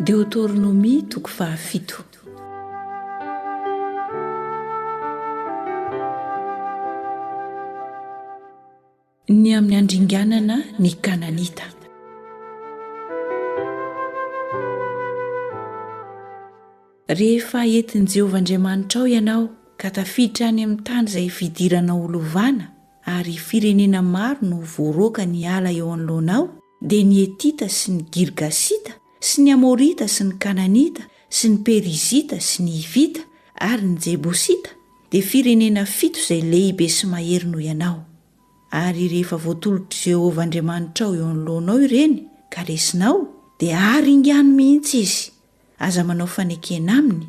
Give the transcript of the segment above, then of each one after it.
Deotoronomia toko fahafito. Ny amin'ny handringanana ny Kananita. Rehefa entin'i Jehovah Andriamanitrao ianao ka tafiditra any amin'ny tany izay fidiranao ho lovana, ary firenena maro no voaroaka niala eo anoloanao, dia ny Hetita sy ny Girgasita sy ny Amorita sy ny Kananita sy ny Perizita sy ny Hivita ary ny Jebosita, dia firenena fito izay lehibe sy mahery noho ianao. Ary rehefa voatolotr'i Jehovah Andriamanitrao eo anoloanao ireny ka resinao, dia aringano mihitsy izy. Aza manao fanekena aminy,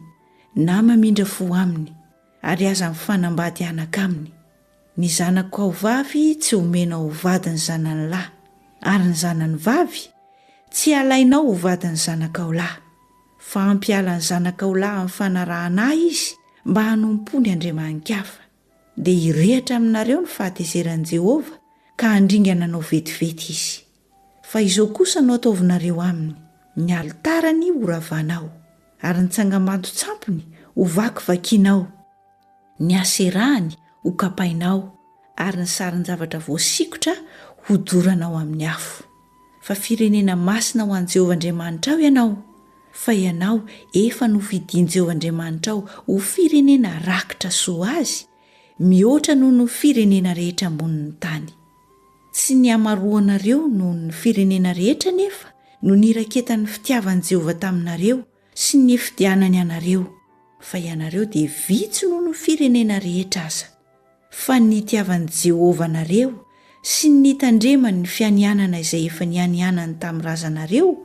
na mamindra fo aminy, ary aza mifanambady anaka aminy. Ny zanakao vavy tsy homenao ho vadin'ny zanany lahy, ary ny zanany vavy tsy halainao ho vadin'ny zanakao lahy. Fa hampiala ny zanakao lahy amin'ny fanarahana ahy izy mba hanompoany andriamani-kafa. Dia hirehatra aminareo ny fahatezeran'i Jehovah ka handringana anao vetivety izy. Fa izao kosa no hataovinareo aminy, ny alitarany horavanao, ary ny tsangambato-tsampiny hovakivakianao, ny haserahany hokapainao, ary ny sarin-javatra voasikotra hodoranao amin'ny afo. Fa firenena masina ho an'i Jehovah Andriamanitrao ianao, fa ianao efa nofidin'i Jehovah Andriamanitrao ho firenena rakitra soa azy, mihoatra noho ny firenena rehetra ambonin'ny tany. Tsy ny hamaroanareo noho ny firenena rehetra anefa no niraketan'ny fitiavan'i Jehovah taminareo sy ny nifidianany anareo, fa ianareo dia vitsy noho ny firenena rehetra aza. Fa ny nitiavan'i Jehovah anareo sy ny nitandremany ny fianianana izay efa nianianany tamin'ny razanareo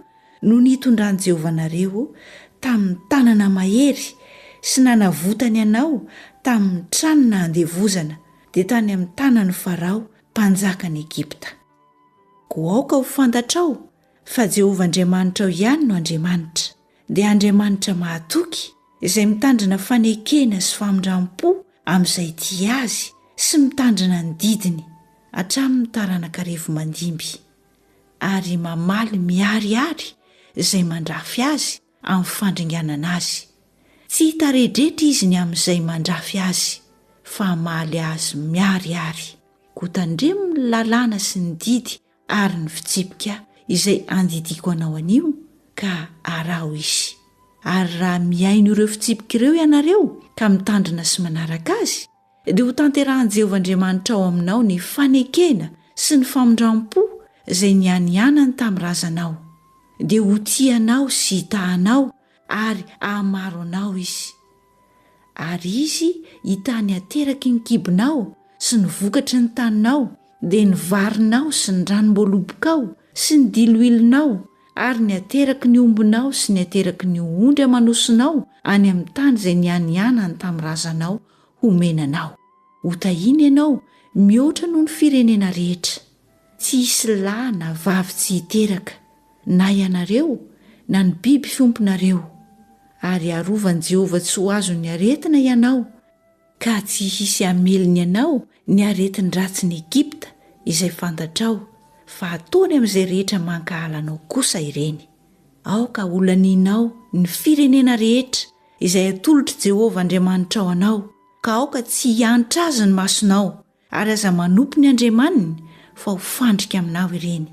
no nitondran'i Jehovah anareo tamin'ny tanana mahery sy nanavotany anao tamin'ny trano nahandevozana, dia tany amin'ny tanan'i Farao mpanjakan'i Egypta. Koa aoka ho fantatrao fa Jehovah Andriamanitrao ihany no Andriamanitra, dia Andriamanitra mahatoky, izay mitandrina fanekena sy famindram-po amin'izay tia azy sy mitandrina ny didiny, hatramin'ny taranaka arivo-mandimby, ary mamaly miharihary izay mandrafy azy amin'ny fandringanana azy. Tsy hitaredretra izy ny amin'izay mandrafy azy, fa hamaly azy miharihary. Koa tandremo ny lalàna sy ny didy ary ny fitsipika izay andidiako anao anio, ka araho izy. Ary raha mihaino ireo fitsipika ireo ianareo ka mitandrina sy manaraka azy, dia hotanterahin'i Jehovah Andriamanitrao aminao ny fanekena sy ny famindram-po izay nianianany tamin'ny razanao. Dia ho tia anao sy hitaha anao ary hahamaro anao izy. Ary izy hitaha ny hateraky ny kibonao sy ny vokatry ny taninao, dia ny varinao sy ny ranom-boalobokao sy ny diloilonao ary ny hateraky ny ombinao sy ny hateraky ny ondry aman'osinao any amin'ny tany izay nianianany tamin'ny razanao homena anao. Hotahina ianao mihoatra noho ny firenena rehetra. Tsy hisy lahy na vavy tsy hiteraka, na ianareo na ny biby fiompinareo. Ary harovan'i Jehovah tsy ho azon'ny aretina ianao, ka tsy hisy hamelony anao ny aretin-dratsin'i Egypta izay fantatrao, fa hataony amin'izay rehetra mankahala anao kosa ireny. Aoka holanianao ny firenena rehetra izay atolotr'i Jehovah Andriamanitrao anao, ka aoka tsy hiantra azy ny masonao, ary aza manompo ny andriamaniny, fa ho fandrika aminao ireny.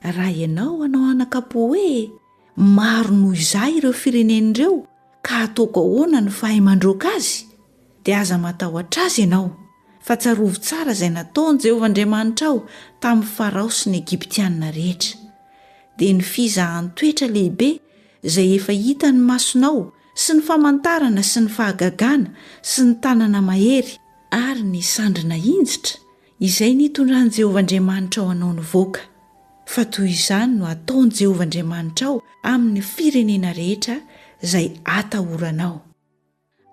Raha ianao hanao anakam-po hoe, Maro noho izaho ireo firenena ireo, ka hataoko ahoana no fahay mandroaka azy? Dia aza matahotra azy ianao, fa tsarovy tsara izay nataon'i Jehovah Andriamanitrao tamin'i Farao sy ny Egyptiana rehetra. Dia ny fizahan-toetra lehibe izay efa hitan'ny masonao sy ny famantarana sy ny fahagagana sy ny tanana mahery ary ny sandry nahinjitra izay nitondran'i Jehovah Andriamanitrao anao nivoaka, fa toy izany no hataon'i Jehovah Andriamanitrao amin'ny firenena rehetra izay atahoranao.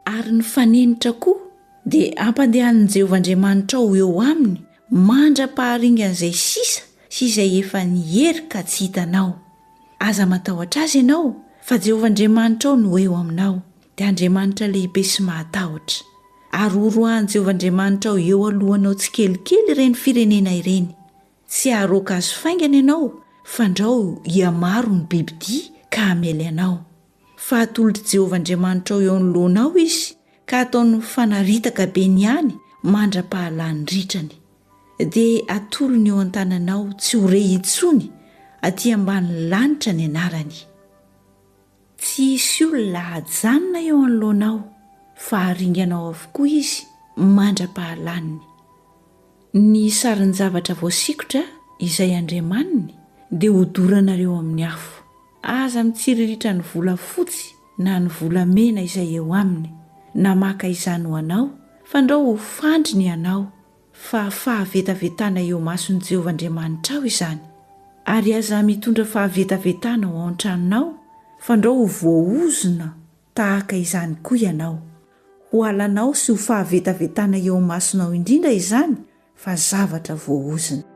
Ary ny fanenitra koa dia hampandehanin'i Jehovah Andriamanitrao ho eo aminy mandra-paharingan'izay sisa sy izay efa niery ka tsy hitanao. Aza matahotra azy ianao, fa Jehovah Andriamanitrao no eo aminao, dia Andriamanitra lehibe sy mahatahotra. Ary horoahin'i Jehovah Andriamanitrao eo alohanao tsikelikely ireny firenena ireny. Tsy haharoaka azy faingana ianao, fandrao hihamaro ny bibidia. ka hamely anao. Fa hatolotr'i Jehovah Andriamanitrao eo anoloanao izy, ka hataony mifanaritaka be ny any mandra-pahalany ritrany. Dia hatolony eo an-tananao tsy ho re intsony atỳ ambanin'ny lanitra ny anarany. Tsy hisy olona hajanona eo anoloanao, fa haringanao avokoa izy mandra-pahalaniny. Ny sarin-javatra voasikotra izay andriamaniny dia hodoranareo amin'ny afo. Aza mitsiriritra ny volafotsy na ny volamena izay eo aminy, na maka izany ho anao, fandrao ho fandriny ianao, fa fahavetavetana eo imason'i Jehovah Andriamanitrao izany. Ary aza mitondra fahavetavetana ao an-tranonao, fandrao ho voaozona tahaka izany koa ianao. Ho halanao sy ho fahavetavetana eo imasonao indrindra izany, fa zavatra voaozona.